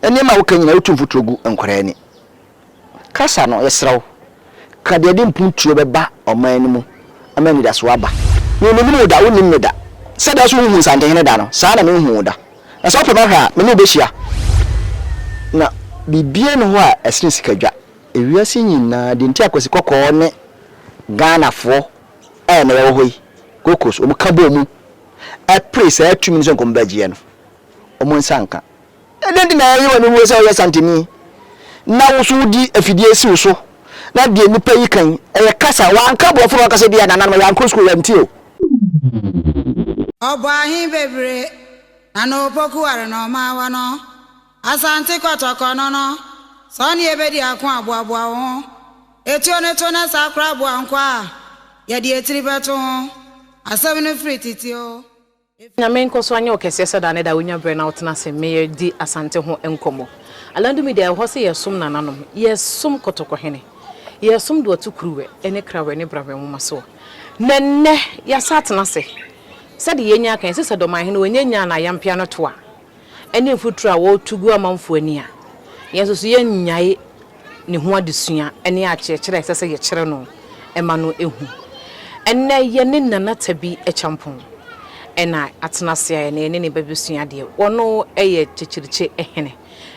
Nneɛma a woka nyinaa wotu mfuturo gu nkwadaa ani. Kasa no, yɛsrɛ wo, ka deɛ ɛde mpuntuo bɛba ɔman no mu ama anidasoɔ aba. Me, mennim wo da, wonnim me da. Sɛdeɛ wo nso wonhuu Nsantehene da no, saa ara na menhuu wo da. Na sɛ wopɛ me ahwɛ a, me ne wo bɛhyia. Na biribiara nni hɔ a ɛsene sikadwa. Ewiase nyinaa, deɛ nti a Kwasi Kɔkɔɔ ne Ghanafoɔ a ɛnnɛ yɛwɔ hɔ yi, Gold Coast, wɔka bɔɔ mu pere saa tumi no sɛ nka wɔbɛgyeɛ no, wɔn nsa nka. Ɛdɛn nti na ɛyɛ wo aniwuo sɛ woyɛ Santini na wo nso wodi afidie si wo so na deɛ nnipa yi ka yi, ɛyɛ kasa, wɔanka borɔfo na wɔaka sɛ ebia nananom yɛankɔ sukuu yɛnte o. Ɔbɔ ahe bebree na na opoku ware na ɔma wa no Asante kɔtɔkɔ no no sɛ ɔne yɛbɛdi ako a boaboa wo ho Etuo no to na saa koraa boa nko a yɛde etiri bɛto ho Asɛm no firi tete o. Nyame nkɔ so anyɛ wo kɛseɛ sɛ daa ne daa wonya berɛ na wotena ase me yɛ di Asante ho nkɔmmɔ. Alandu Media yɛwɔ hɔ sɛ yɛsom nananom, yɛsom Kɔtɔkɔhene, yɛsom Duatu Kuruwɛ ne Krawɛ ne Brawɛ nwoma soɔ. Na nnɛ yɛasa atena ase sɛdeɛ yɛnya aka yɛse sɛ Dɔmanhene ɔnya nyaa n'ayampea no to a ɛne mfuturo a wɔretu gu amanfoɔ ani a, yɛn nso so yɛnnyae ne ho adesua ne akyerɛkyerɛ a ɛsɛ sɛ yɛkyerɛ no ma no hu. Ɛnnɛ yɛne Nana Tabi Acheampong na atena ase a ɛnnɛ yɛne ne ba bɛsua adeɛ. Ɔno yɛ Kyekyerikye hene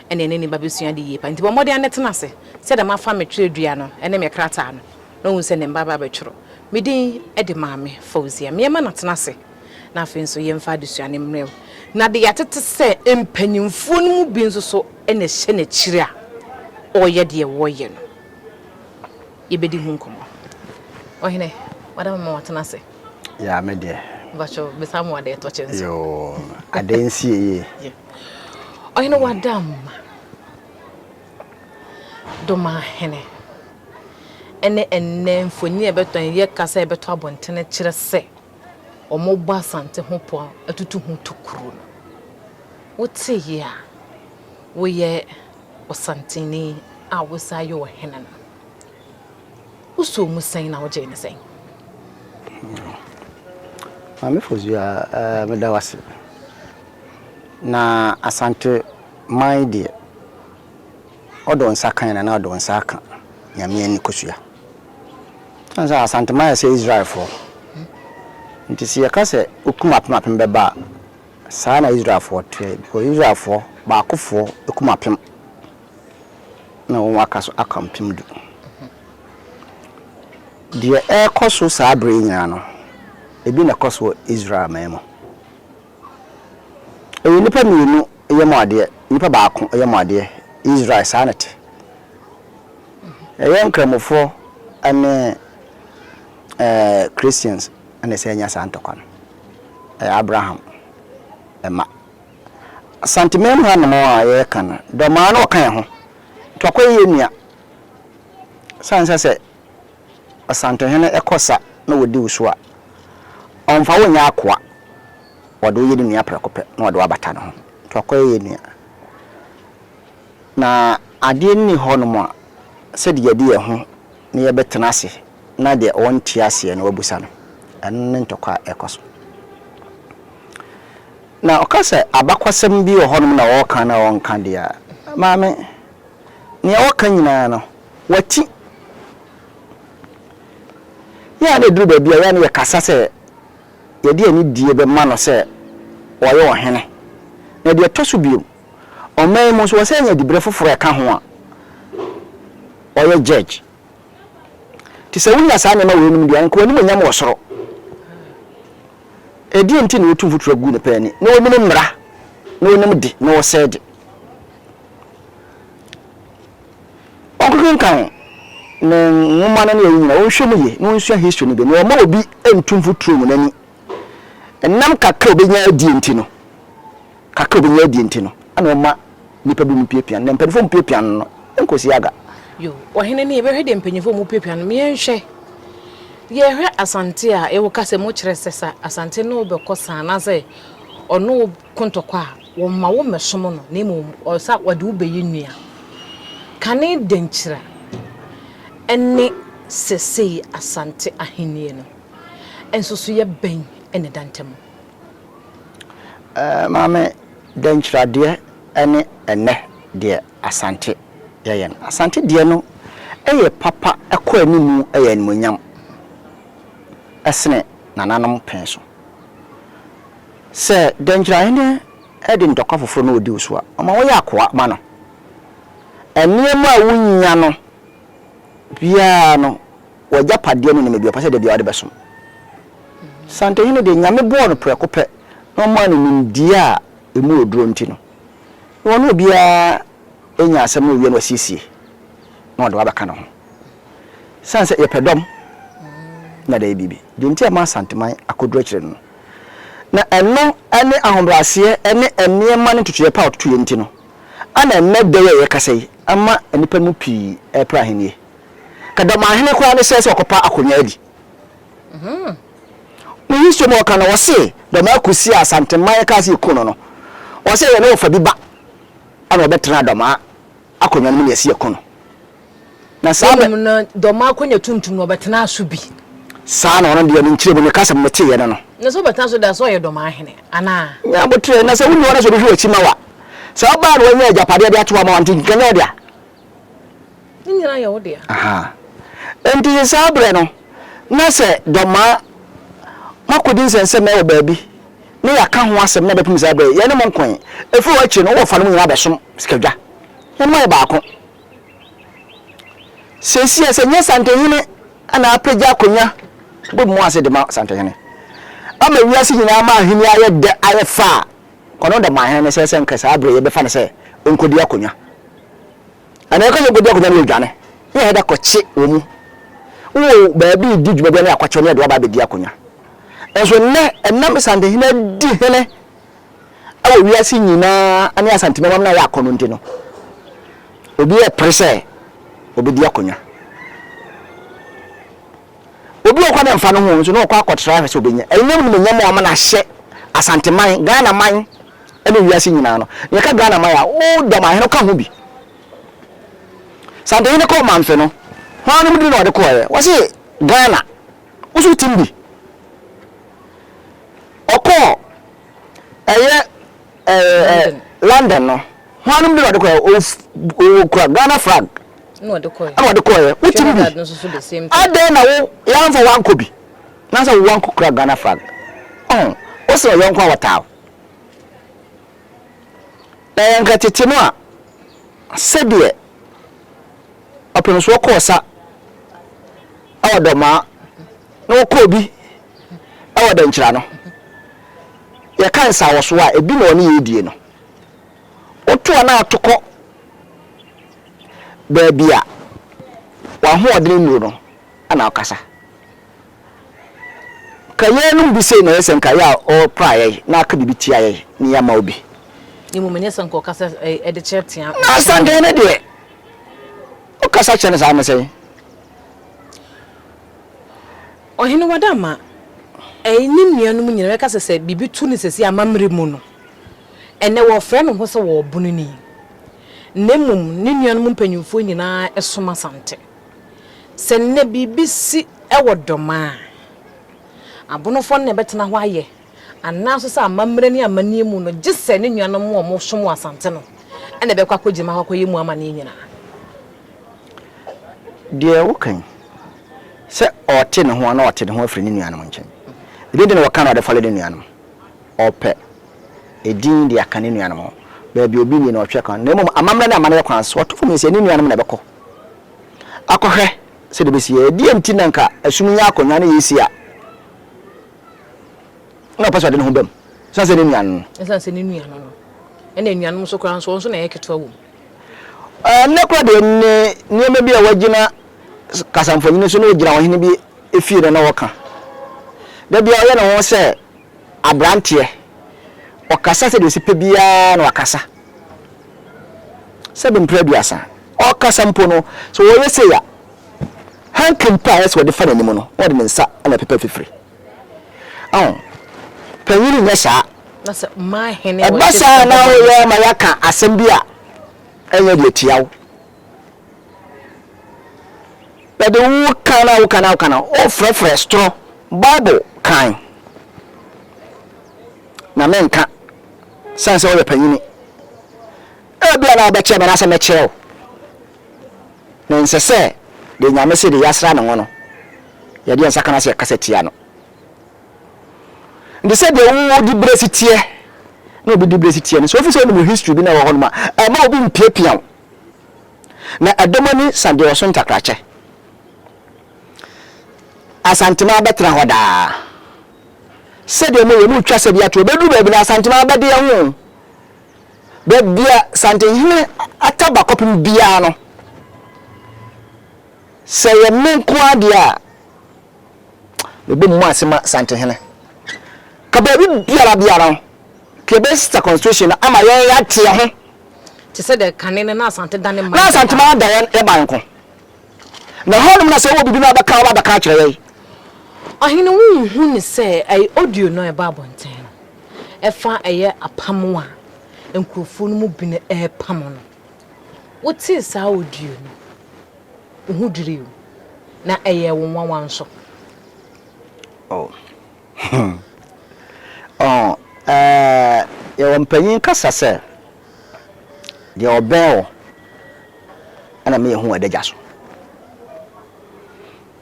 na yɛne ne ba bɛsua adeɛ yie pa. Nti bɔ mmɔden ara na tena ase sɛdeɛ mafa me twerɛdua no ne me krataa no na wohu sɛ ne mma aba abɛtwerɛ. Me din de Maame Fauzia. Meɛma no atena ase. na afei nso yɛmfa adesua no mmrɛ wo. Na de yɛatete sɛ mpanimfoɔ no mu bi nso so na ɛhyɛ n'akyiri a ɔreyɛ deɛ wɔreyɛ no. Yɛbɛdi ho nkɔmmɔ. Ɔhene, wada mama watena ase. Ya, me deɛ. Mpakyɛw, bisa mo adeɛ tɔkye nso. Yoo, adeɛ nsie yie. Ɔhene, wada ma. Domahene, ɛne ɛnnɛ mfoni a ɛbɛtɔ yɛ kasa a ɛbɛtɔ abɔntene kyerɛ sɛ wɔbɔ Asante ho pɔ atutu ho tokuro no, woteeɛ a, woyɛ Ɔsanteni a wosan yɛ ɔhene no, wosɔɔ mu sɛn na wogyee no sɛn? Maame Fozua, eh, meda wo ase. Na Asante man deɛ, ɔdɔ nsa kan na na ɔdɔ nsa aka Nyame ani kosua. Ɛsiane sɛ Asanteman yɛ sɛ Israelfoɔ nti, sɛ yɛka sɛ wokum apem apem bɛba a, saa na Israelfoɔ teɛ because Israelfoɔ baakofoɔ kum apem na wɔn aka so aka 10,000. Deɛ ɛrekɔ so saa berɛ yi nyinaa no, ebi na ɛkɔ so wɔ Israel man mu. Ɛyɛ nnipa mmienu yam adeɛ, nnipa baako yam adeɛ, Israel saa na ɛte. Ɛyɛ Nkramofoɔ ne Christians na ɛsɛ nya saa ntɔkwa no. Ɛyɛ Abraham mma. Asanteman mu hanom a yɛreka no, Dɔmaa no ɔka yɛn ho. Nti wakɔyɛ yɛn nua. Sane sɛ sɛ Ɔsantehene kɔ sa na wɔdi wo so a, ɔmfa wo nyɛ akoa. Ɔde wo yɛ ne nua prɛko pɛ na ɔde wo abata ne ho. Nti wakɔyɛ yɛn nua. Na adeɛ nni hɔnom a, sɛdeɛ yɛde yɛn ho na yɛbɛtena ase na deɛ ɔnte aseɛ no wabusa no, ɛno ne ntɔkwa a ɛkɔ so. Na ɔka sɛ abakwasɛm bi wɔ hɔnom na ɔreka na ɔnka deɛ a, maame, nea ɔreka nyinaa no, wati. Yɛ a na ɛduru baabi a, yɛ a na yɛkasa sɛ yɛde anidie bɛma no sɛ ɔyɛ ɔhene. Na deɛ ɛtɔ so bio, Ɔman yi mu nso wɔsan nya diberɛ foforɔ a ɛka ho a ɔyɛ judge. Nti sɛ wonya saa nneɛma weinom deɛ anka w'animuonyam wɔ soro. Ɛdeɛn nti na wɔtu mfuturo gu ne pɛ ani na ɔnim mmara na ɔnim de na ɔsɛe de? Ɔnkenkan ne nwoma no ne ayi nyinaa, ɔnhwɛ mu yie na ɔnsua history no bi na ɔmma obi ntu mfuturo ngu n'ani. Ɛnam kakra a ɔbɛnya adie nti no, kakra a obenya adi nti no, ɛna ɔma nnipa binom piapia no. Na mpanyimfo a wɔpiapia no no, enkosi aga. Yo, ɔhene no, yɛbɛhwɛ deɛ mpanyimfo a wɔpiapia no, yɛnhwɛ. Yɛhwɛ Asante a, yɛwɔ kasa mu kyerɛ sɛ sa Asante ne wo bɛkɔ sa anaasɛ ɔne wo ko ntɔkwa a, wɔmma wo mmɛsom no, na mmom ɔsa wɔde wo bɛyɛ nua. Kane Denkyira ne sesei Asante ahennie no, nsosoeɛ bɛn na ɛda ntam? Maame, dɛnkyerɛadeɛ ne ɛnnɛ deɛ Asante yɛyɛ no. Asante deɛ no yɛ papa kɔ animu yɛ animuonyam sene nananom pɛn so. Sɛ Dankyirahene de ntɔkwa foforɔ na ɔdi wo so a, ɔma woyɛ akoa ma no. Nneɛma a wonnya no biara no, w'agyapadeɛ ne nneɛma bi a ɔpɛ sɛ da biara wode bɛsom. Santehene deɛ, Nyame bɔɔ no prɛko pɛ na ɔmaa no nimdeɛ a ɛmu wɔ duro nti no, na ɔne obiara nya asɛm na ɔwie na wasiesie na ɔde wo abɛka ne ho. Sane sɛ yɛpɛ dɔm na de ayɛ biribi. Deɛ nti a ɛma Asanteman akɔduru akyire no no, na ɛno ne ahobrɛaseɛ ne nneɛma ne ntotoeɛ pa a ɔtotoeɛ nti no, ana ɛnnɛ da yi a yɛrekasa yi ama nnipa no mu pii repere ahennie. Ka Dɔmahene koraa ne sɛ sɛ ɔkɔpa akonnwa adi. Ne history mu ɔka no ɔse Dɔmaa Kusi a Asanteman kaa sɛ yɛku no no, ɔse ɛyɛ ne wɔfa bi ba ana ɔbɛtena Dɔmaa akonnwa no mu na yɛse yɛku no. Na saa bɛ. Mmom no, Dɔmaa akonnwa tuntum no ɔbɛtenaa so bi. Saa na ɔno deɛ ne nkyerɛ mu ne kasa mu meteeɛ no no. Na sɛ ɔbɛtena so deɛ a, sɛ ɔyɛ Dɔmaa hene anaa? Nya aboterɛ, na sɛ wonni hɔ na sɛ obi hwɛ w'akyi ma wo a, sɛ ɔbaa na wanya agyapadeɛ de ato hɔ ama wo a, nti nka nyɛ wo dea? Ne nyinaa yɛ wo dea. Ahaa. Enti sɛ saa berɛ no, na sɛ Dɔmaa moakɔdi nsɛnsɛmɛ wɔ baabi, na yɛaka ho asɛm na ɛbɛpem saa berɛ yi, yɛne mo nkoe. Ɛfiri hɔ akyire no, wo wɔfa no mo nyinaa bɛsom sikadwa. Yɛne mo ayɛ baako. Seesei sɛ nyɛ Santehene na apagya akonnwa bɔ mu ase de ma Santehene ama wiase nyinaa ma ahenni ayɛ dɛ ayɛ fɛ a, ɔno Dɔmahene no sɛ sɛ nka saa berɛ yi yɛbɛfa no sɛ ɔnkɔdi akonnwa. Anaa yɛka sɛ ɔnkɔdi akonnwa no yɛdwane na yɛda kɔkye wɔ mu. Wowɔ baabi redi dwuma bi a na yɛakɔkye wo na yɛde wo aba abɛdi akonnwa. Nso nnɛ ɛnam Santehene adi hene wɔ wiase nyinaa ne Asantemamam no ayɛ akɔnnɔ nti no, obi repere sɛ obedi akonnwa. Obi wɔ kɔ ne mfa no ho nso na ɔkɔ akɔtra ahwɛ sɛ obenya. Ɛnam nimonyam a wɔama no ahyɛ Asanteman, Ghana man ne wiase nyinaa no. Na yɛka Ghana man a, wo dɔm ahene ka ho bi. Santehene kɔɔ Mamfe no, hwan nom din na ɔde kɔɔeɛ? Wɔse Ghana. Wo nso wotim bi. Ɔkɔɔ ɛyɛ ɛɛ London no, hwannom de na ɔde kɔɛ? Ɔkura Ghana flag ɛna ɔde kɔɛ. Wotim bi. Adɛn na wo yɛamfa wankɔ bi? Na sɛ wankɔ kura Ghana flag. Ɔho, wo sɛ ɔyɔnko a wɔtaa wo. Na yɛnka tete no a, sɛdeɛ ɔpemsoɔ kɔɔ sa wɔ Dɔmaa na wɔkɔɔ bi wɔ Dɛnkyira no, yɛka nsawɔsoɔ a, ebi na ɔne yɛn redie no. Woto a na ato kɔ baabi a w'ahoɔdene nnuru no na wokasa. Ka yeinom bi sei na ɛyɛ sɛ nka yɛ a ɔrepra yɛn na aka biribi tia yɛn na yɛama wo bi. Na mmom ɛnyɛ sɛ nka ɔkasa de kyerɛ tea. Na Asantehene no deɛ, wokasa kyerɛ no saa ne sɛn? Ɔhene Wadama ne nuanom nyinaa bɛka sɛ sɛ biribi to no sɛsi amammerɛ mu no, ɛnnɛ wɔfrɛ ne ho sɛ wɔɔbononi. Na mmom ne nuanom mpanyimfoɔ nyinaa som Asante. Sɛ nnɛ biribi si wɔ Dɔma a, Abonofoɔ no na ɛbɛtena hɔ ayɛ, anaa nso sɛ amammerɛ ne amanneɛ mu no, gye sɛ ne nuanom a wɔsom wɔ Asante no na ɛbɛkɔ akɔgyina hɔ akɔyɛ mu amanneɛ nyinaa. Deɛ woka yi, sɛ ɔrete ne ho a na ɔte ne ho afiri ne nuanom nkyɛn. Ɛdeɛn nti na wɔka na ɔde fale ne nuanom? Ɔpɛ edin de aka ne nuanom ho. Baabi a obi nni no, ɔtwe ka. Na mmom amammerɛ ne amanneɛ kwan so, ɔto fam yi sɛ ne nuanom na ɛbɛkɔ akɔhwɛ sɛdeɛ ɛbɛsi. Ɛdeɛn nti na nka asum nyɛ akonnwa na yɛsi a na ɔpɛ sɛ ɔde ne ho ba mu? Ɛsiane sɛ ne nua no no. Ɛsiane sɛ ne nua no no. Ɛna anuanom nso koraa nso, wɔn nso na ɛyɛ ketewa wɔ mu. Ɛnnɛ koraa deɛ ne nneɛma bi a wagyina kasamfonin so na ɔgyina ɔhene bi fie no na ɔka. Da biara ɔyɛ ne ho sɛ aberanteɛ. Ɔkasa sɛdeɛ ɔsi pɛ biara na wakasa. Sɛbe mprɛ aduasa. Ɔrekasa mpo no, sɛ ɔreyɛ sei a, hanky mpo a ɛyɛ sɛ ɔde fa n'anim no, na ɔde ne nsa na ɛpepa fifiri. Ɔho, panyin nyɛ saa. Ɛba saa na woyɛ ma yɛaka asɛm bi a ɛnyɛ deɛ tia wo. Bɛde wo ka na woka na woka na wofrɛfrɛ storɔ Bible kan na menka sane sɛ woyɛ panyini. Ebia na wobɛkyerɛ me anaasɛ mɛkyerɛ wo. Na ɛnsɛ sɛ deɛ Nyame se deɛ yɛasra ne ngo no, yɛde yɛn nsa ka no ase yɛkasa tia no. Nti sɛdeɛ wo diberɛ si teɛ na obi diberɛ si teɛ no, sɛ wofi sɛ wonim history bi na ɛwɔ hɔnom a, ɛmma obi mpiapia wo. Na ɛdɔm ani sa deɛ ɔso ntakrakyɛ. Asantema bɛtena hɔ daa. Sɛdeɛ moyɛ, motwa sɛdeɛ ato, ɛbɛduru baabi no Asantema bɛde yɛn ho. Baabi a Santehene ataba kɔpem biara no, sɛ ɛyɛ me nko ara deɛ a, mebɔ mu ase ma Santehene. Ka baabi biara biara no, ka yɛbɛsesa constitution no ama yɛn yɛate yɛn ho. Te sɛ deɛ kane no na Asante da ne man Na Asante man da yɛn man nko. Na hɔnom na sɛ wowɔ biribi na wabɛka a, wobɛka akyerɛ yɛn. Ɔhene wonhu no sɛ ɛyɛ audio no a ɛba abɔnten no ɛfa ɛyɛ apam a nkurɔfoɔ no mu bi no ɛrepam no. Wotee saa audio no, wo ho dwirii wo, na ɛyɛɛ wo nwanwa nso. Oh. Hmm. Oh, eh, yɛwɔ mpanyin kasa sɛ, deɛ ɔbɛn wo ɛna meyɛ hu adagya so.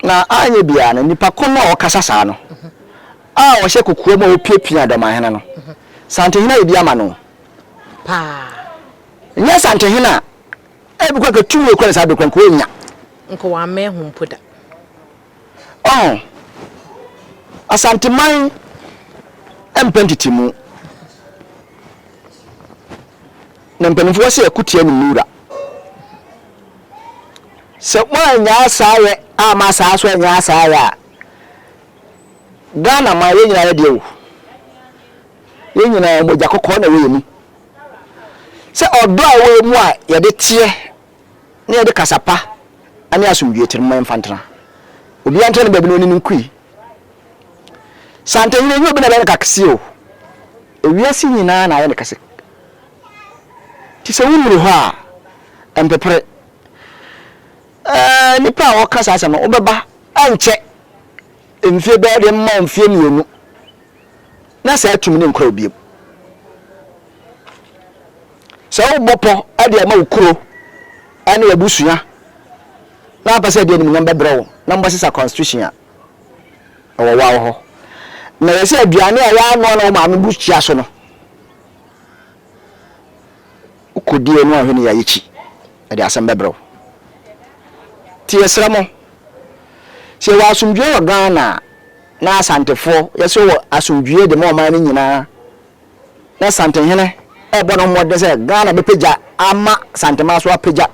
Na anyɛ biara no, nipa ko no a ɔkasa saa no, a ɔhyɛ kokoam a ɔpiapia Dɔmahene no, Santehene ayɛ bi ama no. Paa. Nyɛ Santehene a, ebi kora nka tumi okura no saa bere kora nka ɔnnya. Nka wammɛn ho mpo da. Ɔho, Asanteman mpɛ ntetemu. Na mpanimfoɔ sɛ ɛko tia nim ne wura. Sɛ moannyaa saa yɛ amma saa so annyaa saa yɛ a, Ghana man yɛn nyinaa yɛ deɛ o. Yɛn nyinaa mogya kɔkɔɔ na ɛwɔ yɛn mu. Sɛ ɔdɔ a ɛwɔ yɛn mu a yɛde teɛ na yɛde kasa pa ne asomdwoeɛ te no, momma yɛmfa ntena. Obiara ntena ne baabi na ɔne no nkui. Santehene, ɛnyɛ obi na ɛbɛyɛ no kakseɛ o. Ewiase nyinaa na ayɛ no kɛse. Nti sɛ wonnuru hɔ a, mpepere. Ɛɛ, nnipa a wɔka saa asɛm no, wobɛba ɛnkyɛ mfie bɛyɛ de mma mfie mmienu na saa tumi no nkura wo bio. Sɛ wobɔ pɔ de ama wo kuro ne w'abusua na wapɛ sɛ ɛde animuonyam bɛbrɛ wo na mobɛsesa constitution a, ɛwɔ wo ara hɔ. Na yɛ sɛ aduane a yɛanoa na wo maame bu kyia so no, wokɔdi ɛno ahwɛ ne yɛayɛ kyi, ɛde asɛm bɛbrɛ wo. Nti yɛsrɛ mo, sɛ yɛwɔ asomdwoeɛ wɔ Ghana a, na Asantefoɔ, yɛsɛ wɔ asomdwoeɛ de ma ɔman no nyinaa, na Santehene rebɔ ne ho mmɔden sɛ Ghana bɛpagya ama Santeman so apagya.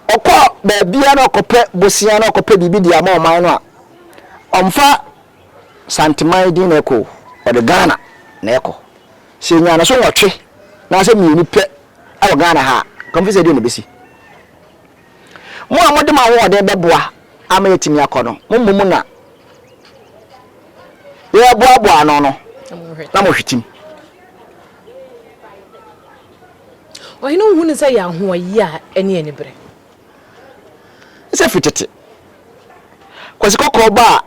Ɔkɔ baabiara na ɔkɔpɛ bosea na ɔkɔpɛ biribi de ama ɔman no a, ɔmfa Santeman din na ɛkɔ o, ɔde Ghana na ɛkɔ. Sɛ yɛnya no so nwɔtwe anaasɛ mmienu pɛ wɔ Ghana ha a, nka mofiri sɛ deɛn na ɛbɛsi? Mo a mode mo ahoɔden bɛboa ama yɛatumi akɔ no, mo mmom na yɛreboaboa ano no, na mohwetem. Ɔhene nhu no sɛ yɛ ahoɔyea ne anibere. Sɛ fi tete, Kwasi Kɔkɔɔ baa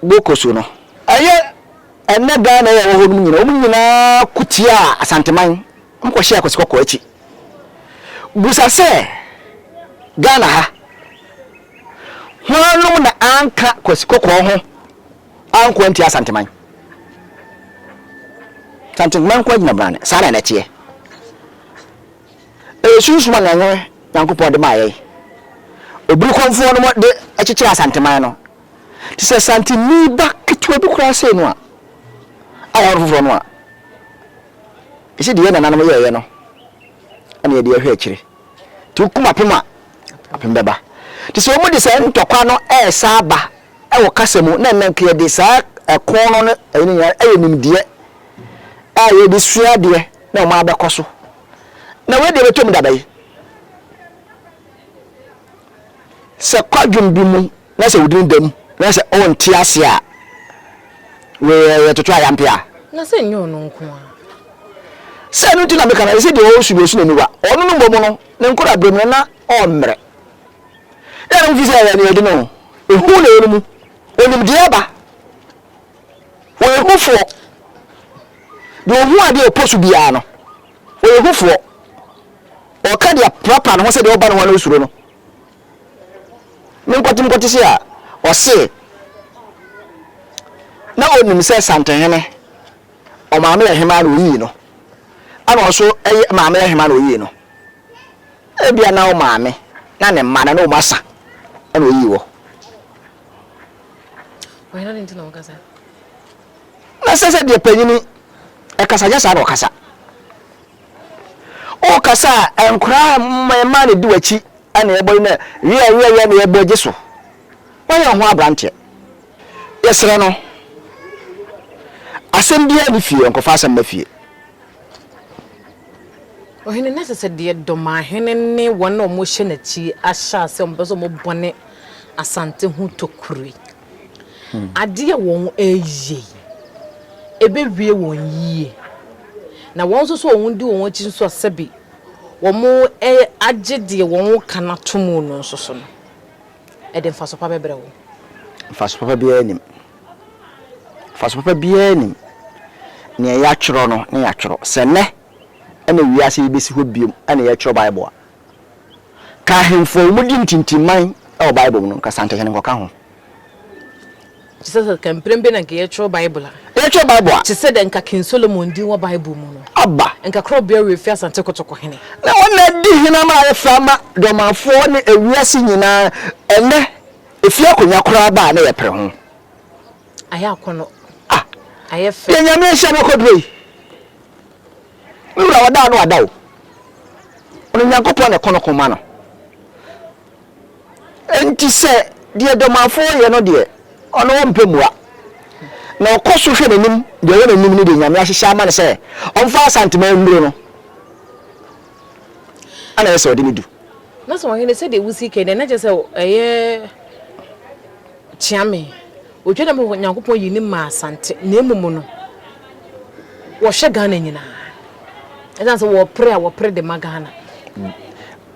Boko so no, ɛyɛ ɛnnɛ Ghana yi a ɛwɔ hɔ nom nyinaa, wɔn nyinaa ko tiaa Asanteman, wɔkɔhyɛɛ Kwasi Kɔkɔɔ akyi. Busa sɛ, Ghana ha, hwannom na anka Kwasi Kɔkɔɔ ho anko antia Asanteman? Asanteman nko agyina brane, saa na na ɛteɛ. Ɛyɛ sunsum a Nyame Nyankopɔn de maa yɛn. Obirikɔmfoɔ nom de kyekyere Asanteman no. Te sɛ Santeni ba ketewa bi koraa sei no a, a yɛawo no foforɔ no a, ɛsɛ deɛ yɛn nananom yɛeɛ no ɛna yɛde ɛhwɛ akyire. Nti wokum apem a, apem bɛba. Nti sɛ wɔn de saa ntɔkwa no ɛresa aba ɛwɔ kasa mu na ɛnna nka yɛde saa ɛko no ne ɛyi no nyinaa ɛyɛ nimdeɛ a yɛde sua adeɛ na wɔn abɛkɔ so. Na wei deɛ ɛbɛtɔ mu dada yi. Sɛ kwadwom bi mu na sɛ wo din da mu na sɛ ɔnte ase a, wei yɛtoto ayampe a. Na sɛ nyɛ ɔno nko ara. Sɛ ɛno nti na meka no, ɛsɛ deɛ ɔresu deɛ ɔsu n'aniwa. Ɔno no mmom no, ne nkwadaa-berɛ mu no, na ɔmmrɛ. Yɛ na mofi sɛ ɛyɛ nea ɛde no, ehu na ɛwɔ no mu. Ɔnim deɛ ɛba. Ɔyɛ hufoɔ. Deɛ ɔhu adeɛ ɔpɔ so biara no, ɔyɛ hufoɔ. Ɔka deɛ aprapra ne ho sɛ deɛ ɔba ne ho a na ɔsuro no. Me nkɔte nkɔte se a, ɔse na ɔnim sɛ Santehene ɔmaame yɛ hemaa na ɔyii no, ɛna ɔso ɛyɛ maame yɛ hemaa na ɔyii no. Ebia na wo maame na ne mma no na wɔn asa ɛna ɔyii wɔ. Ɔhene adɛn nti na woka saa? Na sɛ sɛ deɛ panyini ɛkasa nyɛ saa na ɔkasa. Wokasa a nkoraa mmaa na ɛdi w'akyi ɛna ɛbɔ yi na wiɛ wiɛ wiɛ na ɛbɔ gye so. Woayɛ ho aberanteɛ. Yɛsrɛ no, asɛm biara nni fie, ɔnkɔfa asɛm mma fie. Ɔhene, na ɛsɛ sɛ deɛ Dɔmahene ne wɔn a wɔhyɛ n'akyi ahyɛ ase a wɔpɛ sɛ wɔbɔne Asante ho tokuro yi. Adeɛ a wɔreyɛ yi, ɛbɛwie wɔn yie. Na wɔn nso so a wɔdi wɔn akyi nso a sɛbe wɔagye deɛ wɔreka no ato mu no nso so no, ɛde mfaso pa bɛbrɛ wo. Mfaso papa biara nnim. Mfaso papa biara nnim. Nea yɛatwerɛ no na yɛatwerɛ. Sɛ nnɛ na wiase yi bɛsi hɔ bio na yɛretwerɛ Bible a, ka ahemfo a wɔdi ntintimman wɔ Bible mu no, nka Santehene nkɔka ho. Te sɛ sɛ nka mprempren na nka yɛtwerɛ Bible a. Yɛtwerɛ Bible a. Te sɛ deɛ nka King Solomon din wɔ Bible mu no. Aba. Nka Korɔbea werɛ fi Asante Kotoko hene. Na wɔn na adi hene ama ayɛ fɛ ama Dɔmanfoɔ ne ewiase nyinaa. Ɛnnɛ, efie akonnwa koraa ba a na yɛpere ho. Ayɛ akɔnnɔ. Ah! Ayɛ fɛ. Deɛ Nyame ahyira no akɔduro yi. Me wura ɔda a na wada o. Ɔno Nyankopɔn na ɛko no ko ma no. Enti sɛ deɛ dɔmanfoɔ yɛ no deɛ, ɔno ɔmpɛ mmua. Na ɔkɔ so hwɛ n'anim, deɛ ɛwɔ n'anim ne deɛ Nyame ahyehyɛ ama no sɛ ɔmfa Asanteman nnuro no, ɛna ɛyɛ sɛ ɔde no du. Na sɛ ɔhene, sɛdeɛ wosi ka yi deɛ, na kyerɛ sɛ ɛyɛ Kyeame. Otwa dɛ ma Nyankopɔn yii no maa Asante, na mmom no, wɔhwɛ Ghana nyinaa. Ɛsiane sɛ wɔpere a, wɔpere de ma Ghana.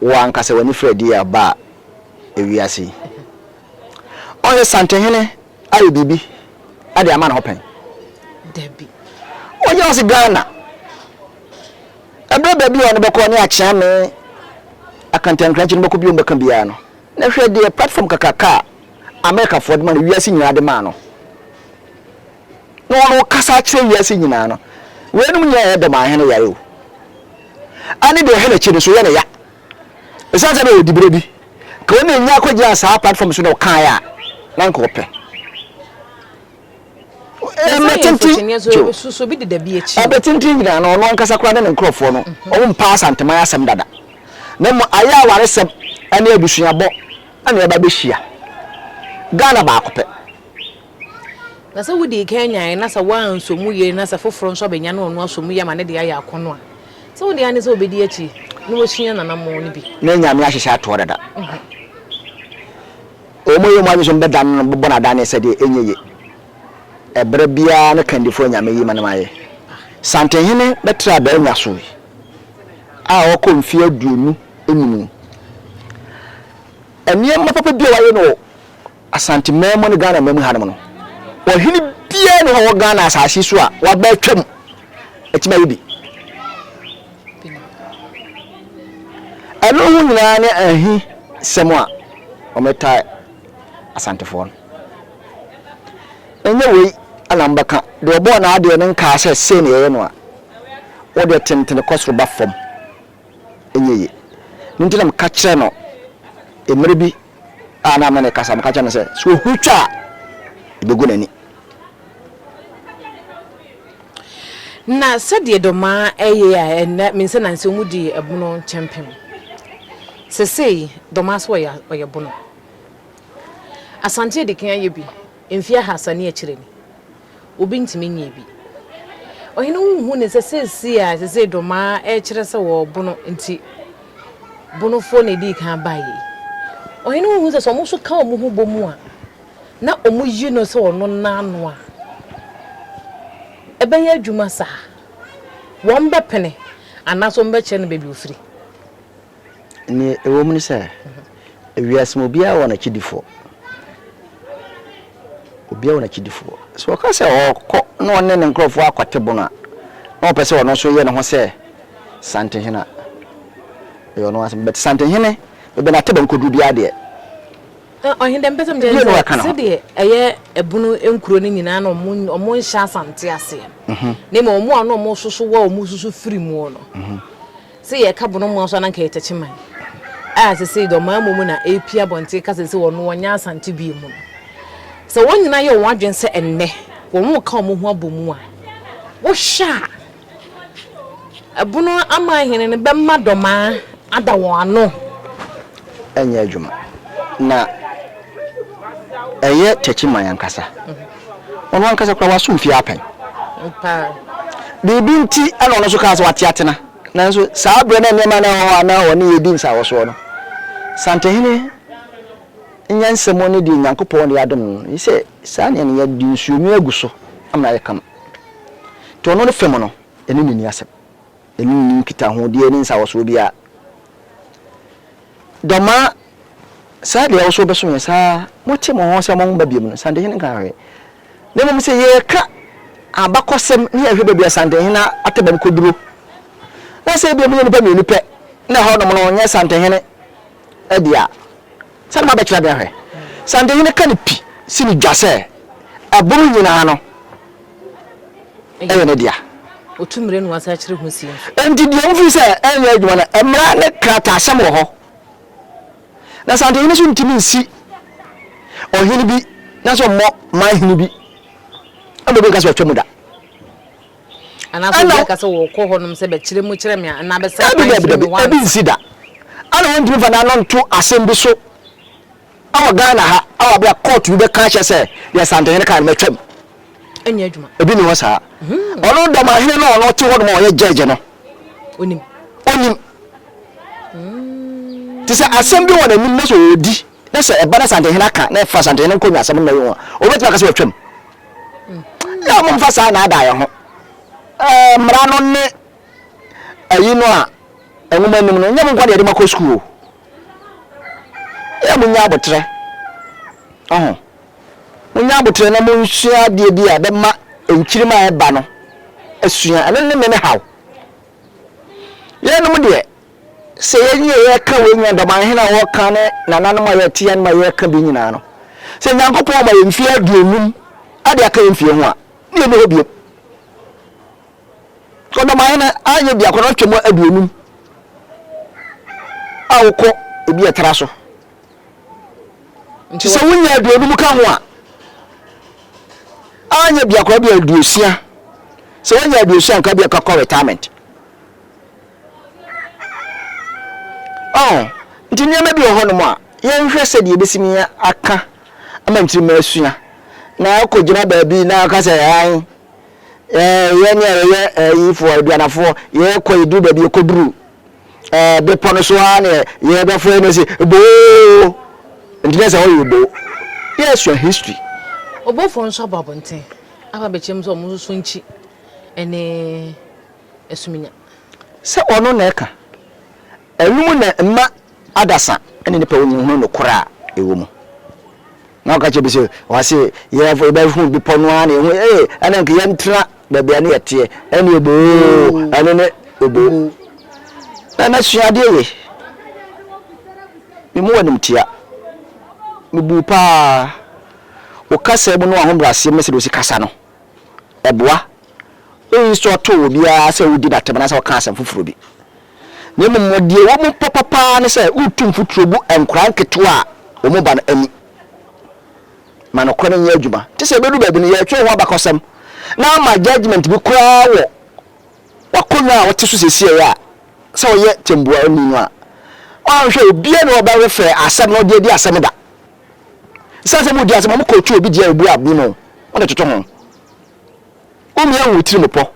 Wo ankasa w'ani firi adi a ɔbaa ewiase yi. Ɔyɛ Santehene ayɛ biribi de ama ne ho pɛn? Dabi. Ɔnyɛ ɔse Ghana. Ɛberɛ baabi a ɔno bɛkɔ ne Akyeame, Akantankrankyi no bɛkɔ bi a ɔmbɛka biara no, na hwɛ deɛ platform kakraka a Amerikafoɔ de ma no, wiase nyinaa de maa no. Na ɔno ɔkasa akyerɛ wiase nyinaa no, weinom nyinaa yɛ Dɔmahene yare o. Ɛne deɛ ɔhwɛ n'akyi no so yɛ ne ya. Ɛsiane sɛ na ɔwɔ diberɛ bi, ka ɔno na ɛnya akɔgyina saa platform so na ɔkaeɛ a, na nka ɔpɛ. Ɛmɛ tenten ɛbɛ tenten nyinaa no ɔno ankasa koraa ne ne nkurɔfoɔ no wɔn mpa Asanteman asɛm dada. Na mmom ayɛ awaresɛm ne abusuabɔ na ɛba bɛhyia. Ghana baako pɛ. Na sɛ wodii kan nyae na sɛ woansɔ mu yie na sɛ foforɔ nso abɛnya na ɔno asɔ mu yie ama ne deɛ ayɛ akɔnnɔ a, sɛ wo deɛ ara ne sɛ wobɛdi akyi na wasua n'anammɔn no bi. Na Nyame ahyehyɛ atoɔ dada. Wɔn yɛ wɔn adwene sɛ wɔbɛdane no bɛbɔ no adane sɛdeɛ ɛnyɛ ye. Ɛberɛ biara ne kandifoɔ a Nyame yi ma no ayɛ. Santehene bɛtraa Baranya so yi a ɔkɔ mfeɛ 25. Nneɛma papa bi a wayɛ no wɔ Asante man mu ne Ghana man mu hanom no, ɔhene biara nni hɔ wɔ Ghana asase so a waba atwam atumi ayɛ bi. Ɛno ho nyinaa ne ahi sɛm a wɔtaa Asantefoɔ no. Ɛnyɛ wei na mobɛka, deɛ ɔbɔɔ n'adeɛ no nkaa sɛ sei na yɛyɛ no a, wo deɛ tentene kɔ soro ba fam. Ɛnyɛ yie. Ɛno nti na meka kyerɛ no mmerɛ bi a na me ne kasa, meka kyerɛ no sɛ, sɛ ɔhuru twa a, ɛbɛgu n'ani. Na sɛdeɛ dɔmaa ɛyɛ a ɛnɛ me nsa nansi wɔn di ɛbono nkyɛmpem. Sesei dɔmaa so ɔyɛ ɔyɛ bono. Asante adi kan ayɛ bi mfeɛ ahasa ne akyire ni. Obi ntumi nyɛɛ bi. Ɔhene wonhu ne sɛ seesei a sesei Domaa ɛrekyerɛ sɛ wɔwɔ Bono nti Bonofoɔ na ɛdii kan baeɛ yi. Ɔhene wonhu sɛ sɛ wɔn nso ka wɔn ho bɔ mu a na wɔn yi no sɛ ɔno nna ano a ɛbɛyɛ adwuma saa? Wɔn bɛpene anaasɛ wɔn bɛkyerɛ no baabi ofiri? Nea ɛwɔ mu ne sɛ, wiase mu obiara wɔ n'akyidifoɔ. Obiara wɔ n'akyidifoɔ. Sɛ ɔka sɛ ɔrekɔ na ɔne ne nkurɔfoɔ akɔte bono a, na ɔpɛ sɛ ɔno nso yɛ ne ho sɛ Santehene a, Ɛyɛ ɔno asɛm. But Santehene, baabi a n'ataba nkɔduru biara deɛ. Ɔhene deɛ mpɛ sɛ mekyerɛ ne sɛ, sɛdeɛ ɛyɛ ɛbono nkuro no nyinaa na ɔmo ɔmo nhyɛ Asante aseɛ no, na mmom ɔmo a na ɔmo soso wɔ ɔmo soso firi muo no, sɛ yɛka bono mmoa so a na nka yɛ Techiman a sesei deɛ ɔman mmom na ɛrepie abɔnten ka sɛ sɛ ɔno ɔnyɛ Asante bio mu no. Sɛ wɔn nyinaa yɛ wɔn adwene sɛ ɛnnɛ wɔn reka wɔn ho abɔ mu a, wohwɛ a Ɛbono aman hene no bɛma dɔmaa ada wɔn ano. Ɛnyɛ adwuma. Na ɛyɛ Techiman ankasa. Ɔno ankasa koraa waso mfie apɛn. Biribi nti na ɔno nso kaa sɛ wate atena. Nanso saa berɛ na nneɛma na ɛwɔ hɔ a na ɔne yɛdi nsawɔsoɔ no, Santehene nyansa mu ne deɛ Nyankopɔn de adom no no, sɛ saa nneɛma no yɛde nsuonwini agu so ama no ayɛ kama. Nti ɔno ne fam no, ɛne no nni asɛm. Ɛne no nni nkitahodie ne nsawɔsoɔ biara. Dɔmaa, saa deɛ wo so wobɛsom yɛn saa, mote mo ho sɛ momma biom no, Santehene nkaa hwee. Na mmom sɛ yɛreka abakɔsɛm ne yɛhwɛ baabi a Santehene atabam kɔduro, na sɛ ebia moyɛ nnipa mmienu pɛ na ɛhɔnom no nyɛ Santehene dea, Sɛdeɛ mabɛkyerɛ adeɛ ahwɛ. Santehene ka no pi si no dwa sɛ ɛbono nyinaa no yɛ ne dea. Ɔtu mmire na wasan akyerɛ ho sie nso. Enti deɛ wofiri sɛ ɛnyɛ adwuma no, mmara ne krataasɛm wɔ hɔ. Na Santehene nso ntumi nsi ɔhene bi na sɛ ɔmmɔ man hene bi ama obi nka sɛ watwa mu da. Anaasɛ obi aka sɛ wɔkɔ hɔnom sɛ bɛkyerɛ mu kyerɛ me anaa bɛsrɛ kwan kyerɛ me once. Ebi nsi da. Ɛna wɔntumi mfa n'ano nto asɛm bi so wɔ Ghana ha wɔ abere a court bi bɛka akyerɛ sɛ deɛ Santehene kaa no matwam. Ɛnyɛ adwuma. Ebi nni hɔ saa. Ɔno Dɔmahene no a ɔno ɔte hɔnom a ɔyɛ judge no. Onim. Onim. Te sɛ asɛm bi wɔ n'anim na sɛ ɔredi na sɛ ɛba na Santehene aka na ɛfa Santehene nkonnwa asɛm no na ɛyɛ ho a, ɔbɛtumi aka sɛ watwam. Yɛ a momfa saa nnaadaa yɛn ho. Ɛɛ, mmara no ne ayi no a nwoma nim no, nyɛ mo nko na yɛde mo akɔ sukuu o. Yɛ a monya aboterɛ. Ɔho. Monya aboterɛ na monsua adeɛ bi a ɛbɛma nkyirimma a ɛba no asua. Ɛno ne me me haw. Yɛnom deɛ, sɛ yɛn yɛ yɛka wei nyinaa, dɔmanhene a wɔka ne nananom a yɛte yɛn ma yɛka bi nyinaa no, sɛ Nyankopɔn ma yɛn mfeɛ aduonum ade aka yɛn mfeɛ ho a, ne yɛnni hɔ biom. Sɛ ɔdɔmanhene anyɛ biako na ɔtwa mu aduonum a wokɔ ebi ɛtra so. Nti sɛ wonya aduonum ka ho a, anyɛ biako bi aduosia. Sɛ wonya aduosia nka bi a kɔ retirement. Ɔho, nti nneɛma bi wɔ hɔnom a, yɛnhwɛ sɛdeɛ yɛbɛsimi aka ama nkyirimma asua. Na wokɔgyina baabi na woka sɛ, ae, ɛɛ, yɛn a yɛyɛ ayifoɔ, aduanafoɔ, yɛkɔ yɛduru baabi yɛkɔduru ɛɛ bepɔ no so ara na yɛbɛfo yɛn sɛ boo, nti na sɛ ɔyɛ boo. Yɛsua history. Obofoɔ nso aba abɔnten aba abɛkyerɛ mu sɛ wɔn nso so nkyi ne asuminya. Sɛ ɔno na ɛka. Ɛno mu na mma adasa ne nnipa wɔ hunu nokorɛ a ɛwɔ mu. Na ɔka kyerɛ bi sɛ, ɔse yɛfo yɛbɛhu bepɔ no ara na yɛhu ee ɛna nka yɛntena baabi a ne yɛteɛ ɛne oboo ɛno ne oboo. Na na sua adeɛ ye. Me mu animtia. Mebu paa. Wo kasa mu ne w'ahobrɛaseɛ mu ne sɛdeɛ wosi kasa no. Ɛboa. Wonnsɔɔtoo obiara sɛ wodi no atɛm anaasɛ wɔka asɛm foforɔ bi. Na mmom deɛ ɛwɔ mu papa pa ara ne sɛ woretu mfuturo gu nkwadaa nketewa a wɔba no ani ma nokorɛ no nyɛ adwuma. Te sɛ ɛbɛduru baabi no, yɛretwerɛ ho abakɔsɛm na ama judgement bi koraa wɔ w'akonnwa a wote so seesei a sɛ woyɛ tɛmbuani no a, woanhwɛ obiara ni hɔ a ɔbɛrefɛ asɛm no de adi asɛm da. Ɛsiane sɛ modi asɛm a mokɔɔtu obi deɛ a ɔbu abem o, wode toto ho. Womia wo tirim pɔ.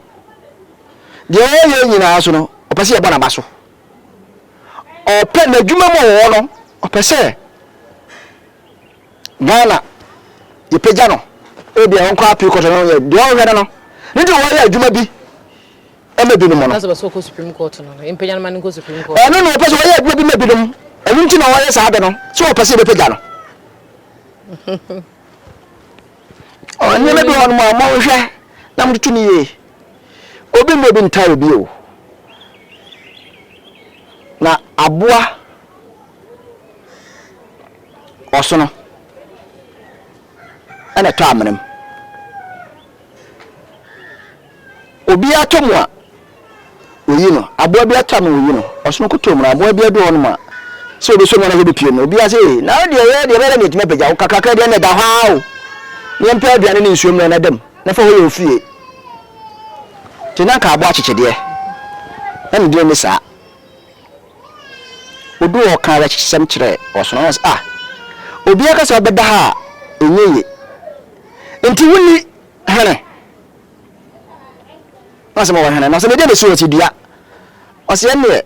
Deɛ ɔyɛ nyinaa nso no, ɔpɛ sɛ yɛbɔ n'aba so. Ɔpɛ n'adwuma mu a ɔwɔ no, ɔpɛ sɛ Ghana yɛpagya no. Ebia ɔnkɔ appeal court no yɛ deɛ ɔhwɛ no no. Ne deɛ ɔyɛ adwuma bi ma binom no. Ɛno na ɔpɛ sɛ ɔyɛ adwuma bi ma binom. Ɛno nti na ɔyɛ saa ade no, sɛ ɔpɛ sɛ yɛbɛpagya no. Nneɛma bi wɔ hɔnom a monhwɛ na montoto no yie. Obi mmɛ obi ntaa obi o. Na. Na aboa ɔsono na ɛtɔ amena mu. Obiara tɔ mu a, wɔyi no. Aboa biara tɔ amena wɔyi no. Ɔsono kɔtɔ mu no, aboa biara du hɔnom a, sɛ ɔbɛsɔ mu anaasɛ ɔbɛpue no, obiara sɛ, ee, na wo deɛ yɛ deɛ ɛbɛyɛ dɛ na yɛatumi apagya wo. Kakraka deɛ na ɛda hɔ ara o. Na yɛmpɛ aduane ne nsuo mmrɛ na da mu, na fa hɔ yɛ wo fie. Nti na anka aboa akyekyedeɛ, na ne din ne saa. Oduu hɔ ɔkaa awerɛkyekyesɛm kyerɛɛ ɔsono no, ɔse, Ah, obiara ka sɛ ɔbɛda ha a, ɛnyɛ ye. Nti wonni hene? Na ɔse, Mewɔ hene. Na ɔse, na ɛdeɛn na ɛsi hɔ? Ɔse, Dua. Ɔse, ɛnneɛ,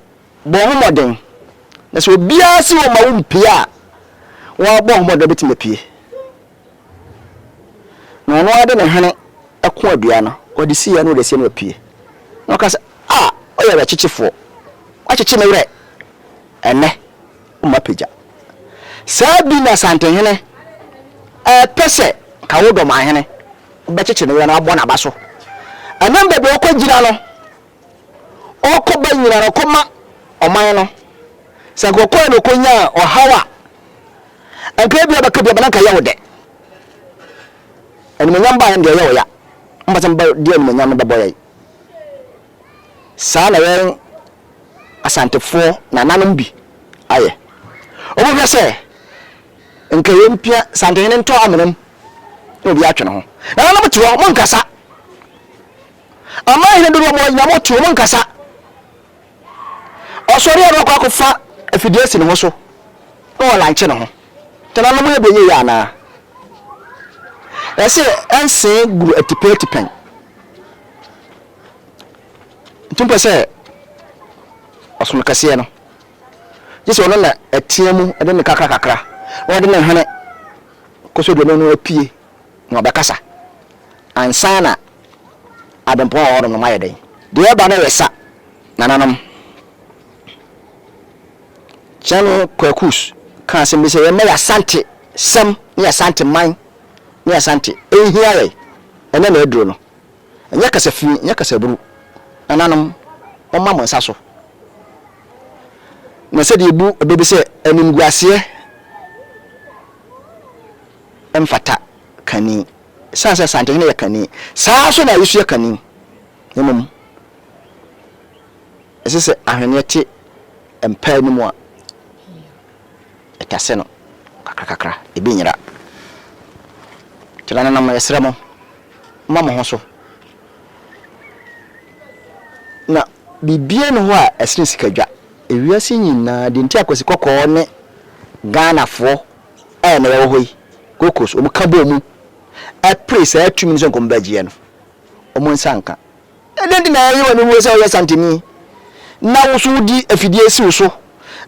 bɔ wo ho mmɔden, na sɛ obiara se ɔmma wo mpue a, woabɔ wo ho mmɔden wobɛtumi apue. Na ɔno ara de ne hwene ko adua no, ɔde siiɛ na ɔde asie na wapue. Na ɔka sɛ, A, woyɛ awerɛkyekyefoɔ, woakyekye me werɛ, ɛnnɛ woma pagya. Saa bi na Asantehene repɛ sɛ nka wo Dɔmahene wobɛkyekye ne werɛ na wabɔ n'aba so. Ɛnam baabi a ɔkɔgyina no, ɔrekɔba nyina no, ɔkɔma ɔman no. Sɛ nka ɔkɔɛ na ɔkɔnyaa ɔhaw a, Anka ebia bɛka bi aba na anka ɛyɛ wo dɛ. Animuonyam baeɛ no deɛ ɛyɛ wo ya. Mompɛ sɛ mobɛ de animuonyam no bɛbɔ yɛn. Saa na yɛn Asantefoɔ nananom bi ayɛ. Wɔhwɛ sɛ nka yɛmpia Santehene ntɔ amena mu na obi atwe ne ho. Nananom te hɔ, monkasa. Amanhene dodoɔ mo nyinaa mote hɔ, monkasa. Ɔsɔre a na wakɔ akɔfa afidie asi ne ho so na walankye ne ho. Nananom yɛ deɛ ɛnyɛ yie anaa? Ɛsɛ ɛnsee guru atipɛn atipɛn. Nti mpɛ sɛ ɔsono kɛseɛ no, gye sɛ ɔno na ɛtea mu de ne kakra kakra na ɔde ne hwene kɔ so deɛ no no apue na wabɛkasa ansa na adempɔn a ɔwɔ hɔnom no moayɛ dɛn? Deɛ ɛba no yɛ sa, nananom. Kyɛne Kwakus kaa asɛm bi sɛ yɛmma yɛ Asante sɛm ne yɛ Asante man ne yɛ Asante ɛnhia yɛn. Ɛnnɛ na aduro no. Ɛnyɛ kasa fi, ɛnyɛ kasa buru. Nananom, momma mo nsa so. Na sɛdeɛ ɛbu ɛbɛ bi sɛ animguaseɛ mfata kani. Esiane sɛ Asantehene yɛ kani, saa ara nso na Yesu yɛ kani. Na mmom, ɛsɛ sɛ ahweneɛ te mpaa no mu a, ɛtase no kakrakakra, ebi nyera. Nti nananom, yɛsrɛ mo, momma mo ho so. Na biribiara nni hɔ a ɛsene sikadwa. Ewiase nyinaa, deɛ nti a Kwasi Kɔkɔɔ ne Ghanafoɔ a na yɛwɔ hɔ yi, Gold Coast, wɔn ka bɔɔ mu pere saa tumi no sɛ nka wɔn bɛgyeɛ no, wɔn nsa nka. Ɛdɛn nti na ɛyɛ wo aniwuo sɛ woyɛ Santini na wo so wodi afidie si wo so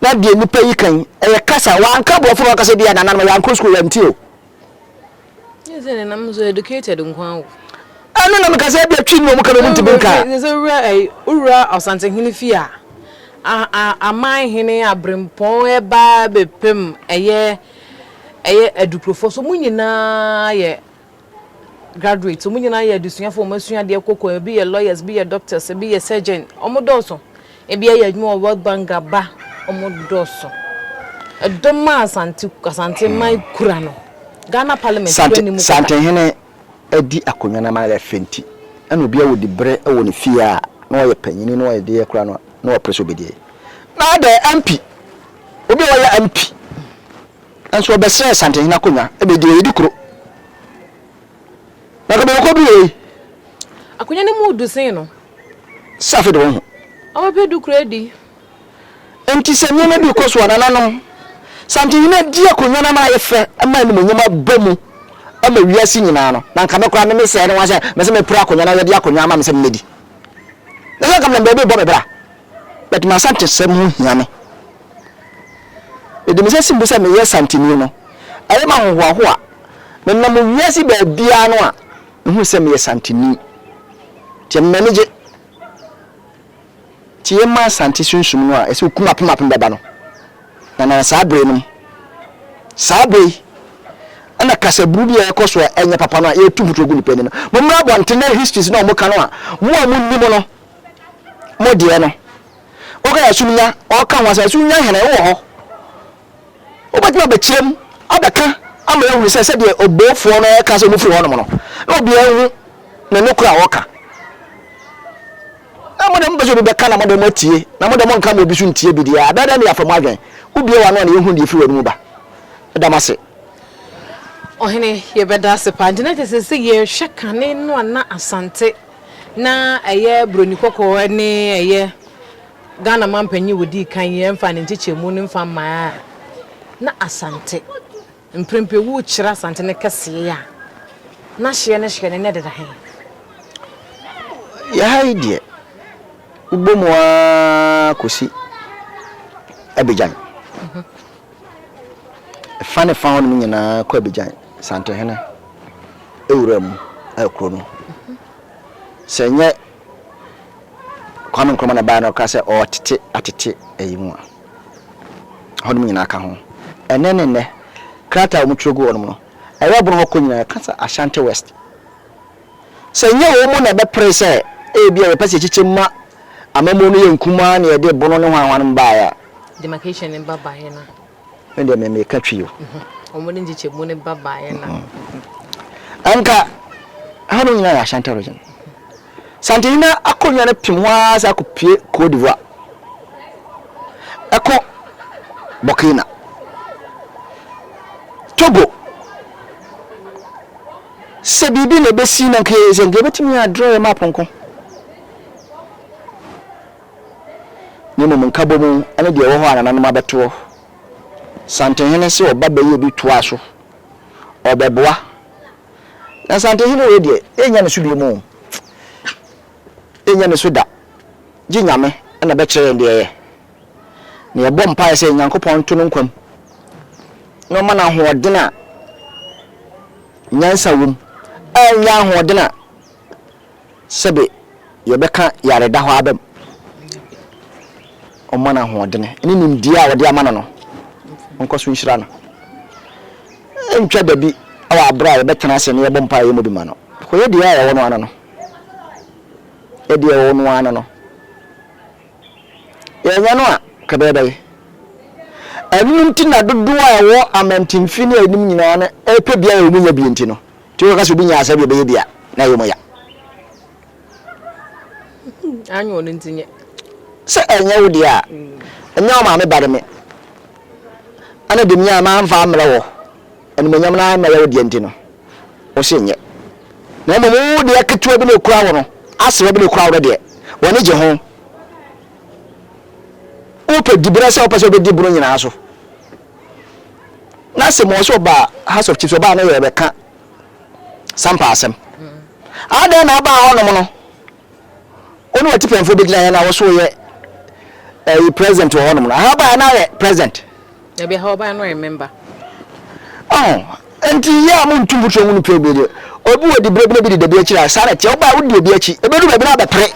na deɛ nnipa yi ka yi, ɛyɛ kasa, wɔanka borɔfo na wɔaka sɛ ebia nananom yɛankɔ sukuu yɛnte o. Nyɛ sɛ nenam nso educated nko ara o. Ɛno na meka sɛ ebia twi na wɔn ka na wɔn ntumi nka. Nyɛ sɛ wura ɛyi wura Ɔsantehene fie a a a aman hene abrempɔn ɛba bɛpem ɛyɛ ɛyɛ adukurofoɔ so wɔn nyinaa yɛ graduates, wɔn nyinaa yɛ adesuafoɔ, wɔn asua adeɛ kɔ kɔ, ebi yɛ lawyers, ebi yɛ doctors, ebi yɛ surgeon, wɔn dɔɔso. Ebi ayɛ adwuma wɔ World Bank aba, wɔn dɔɔso. Ɛdɔm a Asante Asante man kura no, Ghana parliament kura ne mu kɔta. Santehene adi akonnwa no ama no ayɛ fɛ nti, ɛna obiara wɔ dibrɛ wɔ ne fie a na ɔyɛ panyini na ɔyɛ deɛ koraa no na ɔpere sɛ ɔbɛdi. Na adɛn MP, obi a ɔyɛ MP nso ɔbɛsrɛɛ Santehene akonnwa bɛdi ɔyɛ di kuro. Na nka bɛwɔ kɔduru wei. Akonnwa no mu du sen no. Sɛ afei de wɔn ho. Ɔbɛpɛ du kuro adi. Enti sɛ nneɛma bi rekɔ so a, nananom, Santehene adi akonnwa no ama ayɛ fɛ ma animuonyam aba mu ama wiase nyinaa no, na nka me koraa me mesɛe ne ho sɛ mese mepere akonnwa na yɛde akonnwa ama me sɛ memmɛdi. Na sɛ nka menam baabi rebɔ me bra. But m'Asantesɛm ho hia me. Mede me nsa si me bo sɛ meyɛ Santeni no, ɛyɛ me ahohoahoa. Menam wiase baabiara no a, mehu sɛ meyɛ Santeni. Nti ɛma m'ani gye. Nti yɛma Asante sunsum no a ɛsɛ okum apem apem bɛba no. Na na saa bere no mu, saa bere yi, ɛna kasaburu bi a ɛkɔ so a ɛnyɛ papa no a yɛtu mfuturo gu nipa ani no. Mommra abɔnten na histories no a wɔka no a, mo a monnim no, mo deɛ no. Woka Asumnya, ɔka ho asɛm, Asumnya hene wowɔ hɔ. Wobɛtumi abɛkyerɛ mu abɛka ama yɛahunu sɛ sɛdeɛ Obofoɔ no reka sɛ wɔfiri hɔnom no, na obiara nhu ne nokorɛ a ɔreka. Na mo deɛ mopɛ sɛ obi bɛka na mo deɛ moatie, na mo deɛ monka ma obi so ntie bi deɛ a, ɛbɛyɛ dɛn na yɛafa mo adwene? Wobue w'ano a na yɛhunu deɛ ɛfiri w'anomu ba. Meda mo ase. Ɔhene, yɛbɛda ase paa. Nti na kyerɛ sɛ sɛ yɛhwɛ kane no a na Asante na ɛyɛ Buroni Kɔkɔɔ ne ɛyɛ Ghana manpanyin wɔdii kan yi ɛmfa ne nkyekyɛmu no mfa mmaeɛ a, na Asante mprempren worekyerɛ Asante no kɛseɛ a, na hyeɛ ne hyeɛ no na ɛdeda he? Yɛ ha yi deɛ, wobɔ mu ara kɔsi Abidjan. Ɛfa ne fa hɔnom nyinaa kɔ Abidjan, Santehene wura mu kuro no. Sɛ ɛnyɛ Kwame Nkrumah na ɛbaeɛ na ɔkaa sɛ ɔretete atete ayi mu a, hɔnom nyinaa ka ho. Ɛnnɛ ne nnɛ, krataa a wɔtwerɛ gu hɔnom no, ɛyɛ ɔbono hɔ kɔ nyinaa, ɛka sɛ Ashanti West. Sɛ ɛnyɛ wɔn mu na ɛbɛpere sɛ ebia yɛpɛ sɛ yɛkyekyɛ mu ma amammuo no yɛ nkumaa na yɛde bono ne hwanhwanom baeɛ a. Demarcation no ba baeɛ no a. Me deɛ me meka twi o. Wɔn de nkyekyɛmu no ba baeɛ no a. Anka ɛhɔ no nyinaa yɛ Ashanti region. Santehene akonnwa no pem hɔ ara sɛ akɔpue Cote d'Ivoire. Ɛkɔ Burkina. Togo. Sɛ biribi na ɛbɛsi na nka sɛ nka yɛbɛtumi adraw yɛ map nko. Na mmom nkabom ne deɛ ɛwɔ hɔ a nananom abɛtoɔ. Santehene se ɔba bɛyɛ bi toa so. Ɔbɛboa. Na Santehene wei deɛ, yɛnnya ne so bio mu o. Yɛnnya ne so da. Gye Nyame na bɛkyerɛ yɛn deɛ ɛyɛ. Na yɛbɔ mpaeɛ sɛ Nyankopɔn nto no nkwa mu na ɔma no ahoɔden a nyansa wom, ɛnyɛ ahoɔden a sɛbe yɛbɛka yareda hɔ aba mu. Ɔmma no ahoɔdene ne nimdeɛ a ɔde ama no no, ɔnkɔ so nhyira no. Ɛntwa da bi wɔ aberɛ a yɛbɛtena ase na yɛbɔ mpaeɛ yɛmmɔ bi ma no. Because yɛ deɛ a yɛwɔ no ano no, yɛ deɛ yɛwɔ no ano no, yɛnyɛ no a, ka bɛyɛ bɛyɛ. Ɛno nti na dodoɔ a ɛwɔ amantimfi ne anim nyinaa no ɛpɛ bi a wɔn nya bi nti no, Nti wokɔka sɛ obi nyaa asɛm bi a ɔbɛyɛ bi a, na ɛyɛ wɔn ya. Anyɛ ɔno nti nyɛ. Sɛ ɛnyɛ wo deɛ a, ɛnyɛ wo maame ba de me. Ɛna de me a mamfa ammrɛ wɔ, animuonyam no ammɛyɛ wo deɛ nti no, wo se nyɛ. Na mmom wo deɛ ketewa bi na ɛkura wo no, asewa bi na ɛkura wo no deɛ, w'ani gye ho. Wopɛ diberɛ sɛ wopɛ sɛ wobɛdi bono nyinaa so. Na sɛ mɔ sɛ ɔbaa House of Chiefs ɔbaa no yɛ bɛka sampa asɛm. Adɛn na abaa hɔnom no wo ne w'atipɛnfoɔ bɛgyina yɛ na wo so yɛ ɛyi president wɔ hɔnom no aha baa na ayɛ president. Dabi aha ɔbaa no yɛ member. Ɔho nti yɛ a montu mfuturo ngu no pɛ bi deɛ obi wɔ diberɛ bi na bi di dabi akyiri a saa na ɛteɛ wobaa wodi obi akyi ɛbɛdu baabi na abɛpere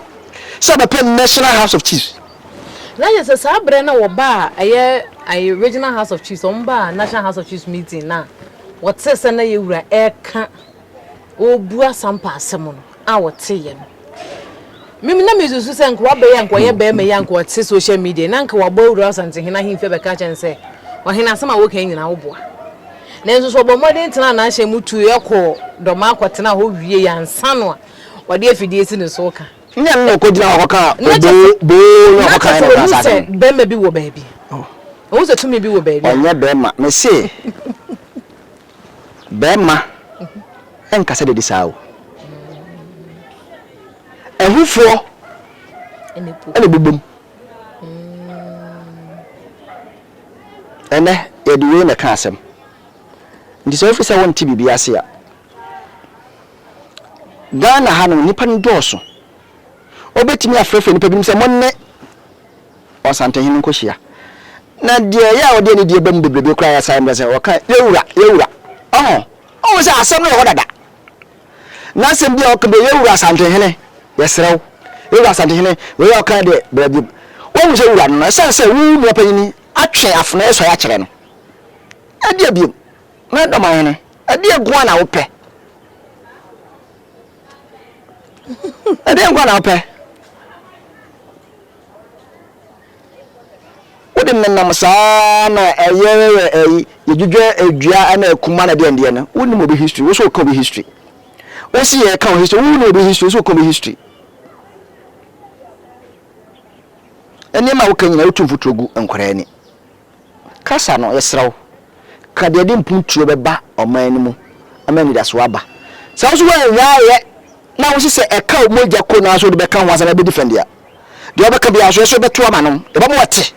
sɛ ɔbɛpɛ National House of Chiefs. Na yɛ sɛ saa berɛ na wɔbaa ɛyɛ ayi Regional House of Chiefs, wɔn baa National House of Chiefs meeting na wɔtee sɛ na yɛwura ɛreka ɔrebu Asampa asɛm no a wɔteeɛ no. Mimi na mesusu sɛ nka wabɛyɛ nka ɔyɛ bɛrima yi a nka ɔte social media na nka wabɔ awura Asantehene ahemfie bɛka kyɛn sɛ ɔhene asɛm a woka nyinaa woboa. Nanso so ɔbɔ mmɔden tenaa n'ahyɛn mu tuiɛ kɔɔ Dɔmaa kɔtenaa hɔ wie yɛ ansa no a wɔde afidie si ne so ka. Nyɛ no na ɔkɔgyina hɔ kɔka oboo boo na ɔkɔka yɛ na ɔka saa asɛm no. Bɛrima bi wɔ baabi. Ɔhu sɛ tumi bi wɔ baabi. Ɔnyɛ bɛrima. Mese bɛrima ɛnkasa dede saa o. Ahufoɔ ɛna ɛbobom. Ɛnɛ yɛde wei na ɛka asɛm. Nti sɛ wofi sɛ wonte biribi ase a, Ghana ha no nnipa no dɔɔso. Wobɛtumi afrɛfrɛ nnipa binom sɛ mo ne Ɔsantehene nkɔhyia. Na deɛ ɛyɛ a wɔde anidie ba mu bebrebe koraa yɛ saa mmerɛ sɛ wɔka yɛwura, yɛwura. Ɔho, ɔho sɛ asɛm no wɔ hɔ dada. Na asɛm bi a wɔka bi yɛwura Asantehene, yɛsrɛ wo, yɛwura Asantehene, wei a wɔka deɛ bra bio. Woahu sɛ wura no no, ɛsiane sɛ wo nua panyini atwe afena asɔre akyerɛ no. Ɛdeɛ biom, na dɔmahene, ɛdeɛ nko ara na wopɛ? Ɛdeɛ nko ara na wopɛ? Wode nenam saa na ɛyɛ yɛ ɛyi yɛdwidwa dua na akuma na deɛn deɛn no, wonnim obi history, wo so woka obi history. Wo se yɛka wo history, wonnim obi history, wo so woka obi history. Nneɛma a woka nyinaa wotu mfuturo gu nkwadaa ani. Kasa no, yɛsrɛ wo, ka deɛ ɛde mpuntuo bɛba ɔman no mu ama anidasoɔ aba. Sɛ wo nso woannyaeɛ na wose sɛ ɛka wo mogya ko na nso wode bɛka ho asɛm abɛdi fɛn deɛ a, deɛ wobɛka biara nso yɛn nso yɛbɛto ama no, yɛbɛma wate.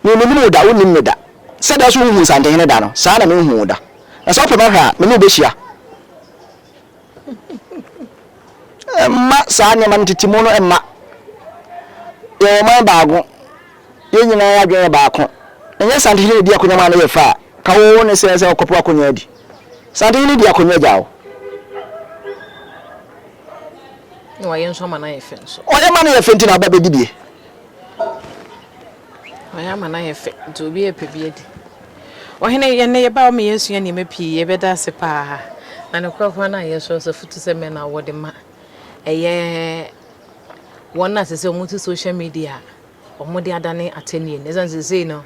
Me mennim wo da, wonnim me da. Sɛdeɛ wo nso wonhuu Nsantehene da no, saa ara na menhuu wo da. Na sɛ wopɛ me ahwɛ a, me ne wo bɛhyia. Mma saa nneɛma no ntetemu no mma. Yɛwɔ ɔman baako. Yɛn nyinaa yɛn adwene yɛ baako. Ɛnyɛ Santehene na edi akonnwa ma no yɛ fɛ a, ka wo ne sɛ sɛ ɔkɔpɛ akonnwa adi. Santehene di akonnwa gya wo. Na wayɛ nso ama no ayɛ fɛ nso. Ɔyɛ ma no yɛ fɛ nti na ɔba bɛdi bie. Wayɛ ama no ayɛ fɛ nti obi repɛ bi adi. Ɔhene, yɛn nnɛ yɛbaa hɔ ma yɛasua nneɛma pii, yɛbɛda ase paa. Na ne korakora no a yɛsrɛ sɛ foto sɛ mɛ na wɔde ma ɛyɛ wɔn a sɛ sɛ wɔte social media a wɔde adane atɛnnie no. Ɛsiane sɛ sei no,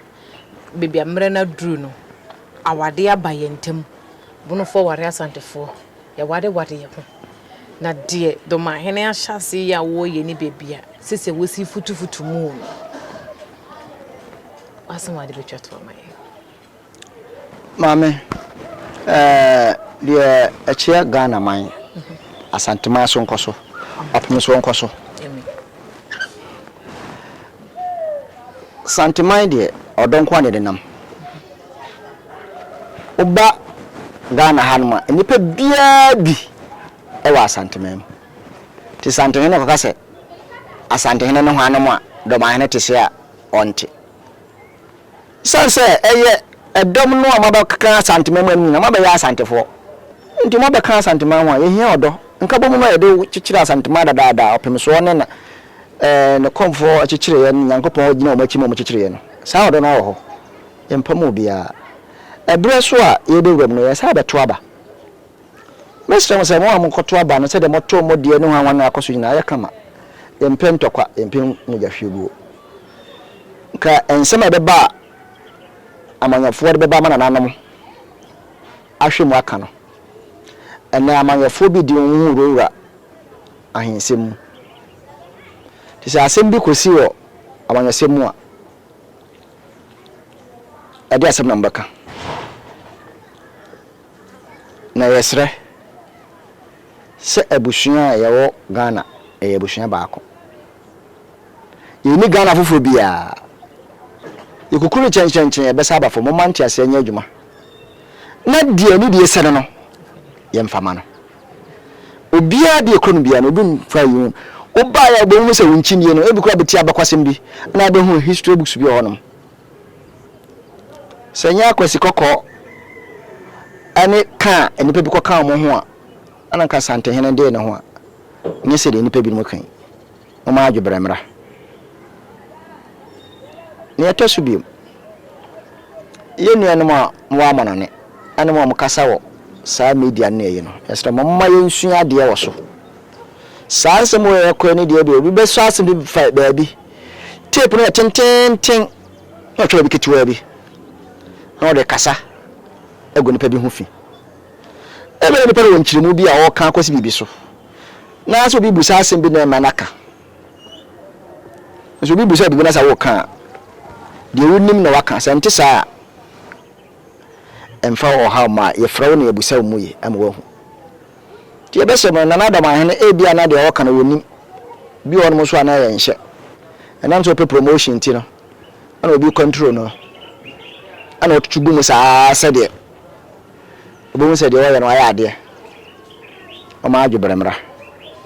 baabi a mmerɛ no aduru no, awadeɛ aba yɛn ntam. Bonofoɔ ware Asantefoɔ. Yɛwareware yɛn ho. Na deɛ Domahene ahyɛ aseɛ yi a wɔreyɛ ne baabi a sɛ sɛ wɔsi futufutu mu no, w'asɛm a wode bɛtwa to ama yɛn. Maame, ɛɛ deɛ ɛkyea Ghana man, Asanteman so nkɔ so, Ɔpem so nkɔ so. Santeman deɛ ɔdɔ nko ara na yɛde nam. Woba Ghana hanom a, nnipa biara bi wɔ Asanteman mu. Nti Santehene kɔka sɛ Asantehene ne hwannom a, Dɔmahene te se a, ɔnte. Esiane sɛ ɛyɛ ɛdɔm no a moabɛka Asanteman mu no nyinaa, moabɛyɛ Asantefoɔ. Nti moabɛka Asanteman ho a, yɛhia ɔdɔ. Nkabom no a yɛde kyekyere Asanteman dadaada, Ɔpemsoɔ ne na ne kɔmfoɔ kyekyereeɛ ne Nyankopɔn gyina wɔn akyi ma wɔkyekyereeɛ no, saa ɔdɔ no ara wɔ hɔ. Yɛmpam obiara. Ɛberɛ so a yɛrebɛwura mu no, yɛsan abɛto aba. Mɛsrɛ mo sɛ, mo a mokɔto aba no, sɛdeɛ motoo mo deɛ ne hwanhwan no akɔ so nyinaa, ayɛ kama. Yɛmpɛ ntɔkwa, yɛmpɛ mogyahwieguo. Nka nsɛm a ɛbɛba a amanyɔfoɔ de bɛba ama nananom ahwɛ mu aka no, ɛnnɛ amanyɔfoɔ bi de wɔn ho wurawura ahensɛm mu. Nti sɛ asɛm bi kɔsi wɔ amanyɔsɛm mu a, ɛde asɛm na mobɛka. Na yɛsrɛ sɛ abusua a yɛwɔ Ghana, yɛyɛ abusua baako. Yɛnni Ghana foforɔ biara. Yɛkukuru kyɛnkyɛnkyɛn yɛbɛsa aba fam. Momma nteaseɛ nyɛ adwuma. Na deɛ ne deɛ sɛ no no, yɛmfa ma no. Obiara deɛ ɛkɔ no biara no, obi mfa yi ho. Wobaeɛ a wobɛhunu sɛ wo nkyinnie no, ebi koraa bɛti abakɔsɛm bi, na wobɛhunu history books bi wɔ hɔnom. Sɛ ɛnyɛ akwasi kɔkɔɔ ne ka a nnipa bi kɔka wɔn ho a, ɛna nka Asantehene dee ne ho a, nyɛ sɛdeɛ nnipa binom ka yi. Momma adwebrɛ mmra. Nea ɛtɔ so bio, yɛn nuanom a mowɔ amannɔne ne mo a mokasa wɔ saa media no ne ayi no, yɛsrɛ mo, momma yɛnsua adeɛ wɔ so. Saa nsɛm wei a ɛkɔ yi no deɛ, ebia obi bɛsɔ asɛm bi fa baabi. Tape no yɛ tenteenten na ɔtwa baabi ketewaa bi na ɔde kasa agu nipa bi ho fi. Ebia na nipa no wɔ nkyerɛmu bi a ɔreka akɔsi biribi so. Na sɛ obi bisa asɛm bi na ɛma no aka. Nso obi bisa biribi na sɛ woka a, deɛ wonim na waka. Sɛ ɛnte saa a, ɛmfa ɔhaw mma. Yɛfrɛ wo na yɛbisa wo mu yie ama woahu. Nti yɛbɛsrɛ mo, Nana Adam Ahene, ebia na deɛ ɔreka no wɔnim. Bi wɔ hɔnom nso a na ɛyɛ nhyɛ. Ɛnam sɛ ɔpɛ promotion nti no, ɛna obi control no, ɛna ɔtutu gu mu saa sɛdeɛ ɔbɛhu sɛ deɛ ɔyɛ no wayɛ adeɛ. Ɔma adwebrɛ mmra.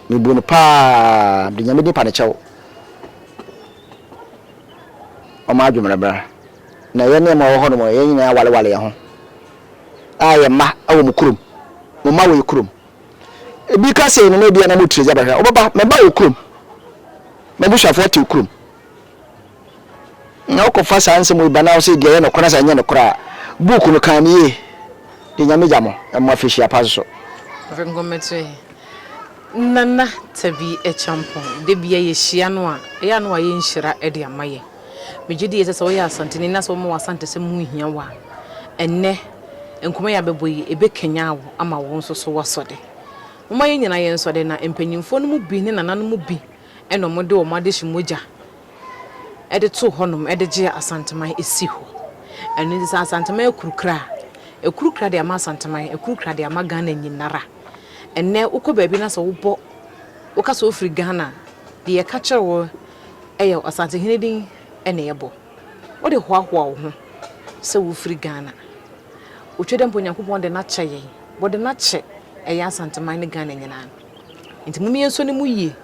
Mebu no paa, mede Nyame din pa no kyɛw. Ɔma adwebrɛ mmra. Na yɛn nneɛma a ɛwɔ hɔnom no, yɛn nyinaa walewale yɛn ho. A yɛn mma wɔ mo kurom. Mo mma wɔ yɛn kurom. Ebi ka sei no na ebia na mo tiri agya bɛhwɛ. Wobɛba, me ba wɔ kurom. M'abusuafoɔ te wo kurom. Na wokɔfa saa nsɛm wei ba na wose deɛ ɛyɛ nokorɛ na sɛ ɛnyɛ nokorɛ a, book no kan no yie. Deɛ Nyame gya mo, ɛmo afehyia pa nso. Afei nkɔmmɛto yi. Nana Tabi Acheampong, da biara yɛhyia no a, ɛyɛ a na wayɛ nhyira de ama yɛn. Megye die sɛ sɛ woyɛ Asanteni na sɛ woma w'Asantesɛm ho hia wo a, ɛnnɛ nkɔmmɔ yi a bɛbɔ yi, ɛbɛkanyan wo ama wo nso so woasɔ de. Momma yɛn nyinaa yɛnsɔ de na mpanyimfoɔ no mu bi ne nananom mu bi na wɔde wɔn adehye mogya de too hɔnom de gyee Asanteman sii hɔ. Ɛno nti sɛ Asanteman akurukura a, akurukura de ama Asanteman, akurukura de ama Ghana nyinara. Ɛnnɛ wokɔ baabi na sɛ wobɔ, woka sɛ wofiri Ghana a, deɛ yɛka kyerɛ wo yɛ Asantehene din na yɛbɔ. Wode hoahoa wo ho sɛ wofiri Ghana. Otwa dɛ mpo Onyankopɔn de no akyɛ yɛn. Wɔde no akyɛ ɛyɛ Asanteman ne Ghana nyinaa. Nti mom yɛnsɔ no mu yie.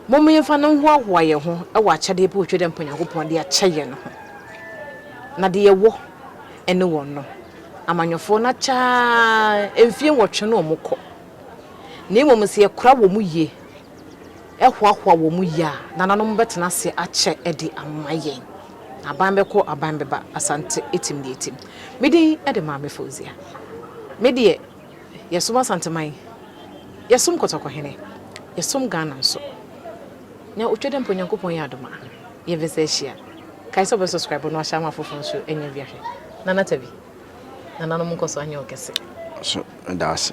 Mom yɛmfa no nhoahoa yɛn ho wɔ akyɛdeɛ pa Otwa dɛ mpo Onyankopɔn de akyɛ yɛn no ho. Na deɛ yɛwɔ ne wɔn no, amanyɔfoɔ no akyɛ ara mfie nwɔtwe na wɔkɔ. Na mmom sɛ yɛkora wɔn yie, hoahoa wɔn yie a, nananom bɛtena ase akyɛ de ama yɛn. Aban bɛkɔ, aban bɛba, Asante tim deɛ ɛtim. Me din de Maame Fauzia. Me deɛ, yɛsom Asanteman, yɛsom Kɔtɔkɔhene, yɛsom Ghana nso. Nea ɔtwa dɛ mpo Nyankopɔn yɛ adom a, yɛbɛsa ahyia. Kae sɛ wobɛ subscribe na wahyɛ ama afoforɔ nso anya bi ahwɛ. Nana Tabi, nananom nkɔ so anyɛ wo kɛse. So meda ase.